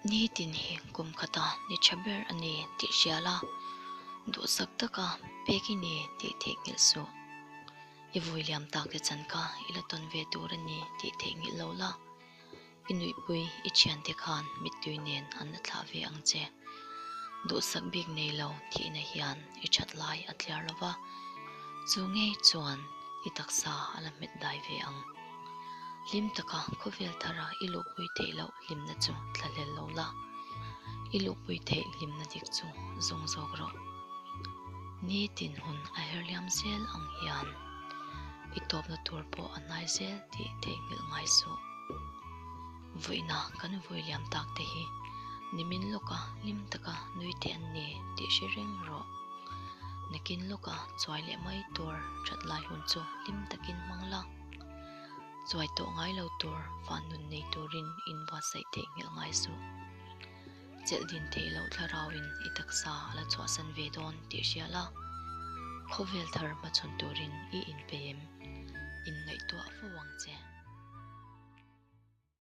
Nitin hi kum khata ni tha ber a ni tih hria la, duhsak taka pek i ni tih theihnghilh suh. I vui liam tak te chan kha i la tawn ve tur a ni tih theihnghilh lo la, i nuihpui i thiante khan mittui nen an la thlah ve ang che. Duhsak bik nei lo thihna hian i that lai a tliar lo va, chu ngei chuan i taksa a la hmet dai ve ang. Hlim taka khawvel thara i luhpui theih loh hlimna chu thlahlel lo la, i luhpui theih hlimna dik chu zawng zawk rawh. Nitin hun a herliam zel ang hian i tawpna tur pawh a hnai zel tih theihnghilh ngai suh. Vawiina kan vawi liam tak te hi nimin lawka hlim taka nui te an ni tih hre reng rawh. Nakin lawka chuai leh mai tur that lai hun chu hlim takin hmang la. Chuai tawh ngai lo tur van nun nei turin inbuatsaih theihnghilh ngai suh. Chelh din theih loh thlarauin i taksa a la chhuahsan ve dawn tih hria la, khawvel thar hmachhawn turin i inpei em?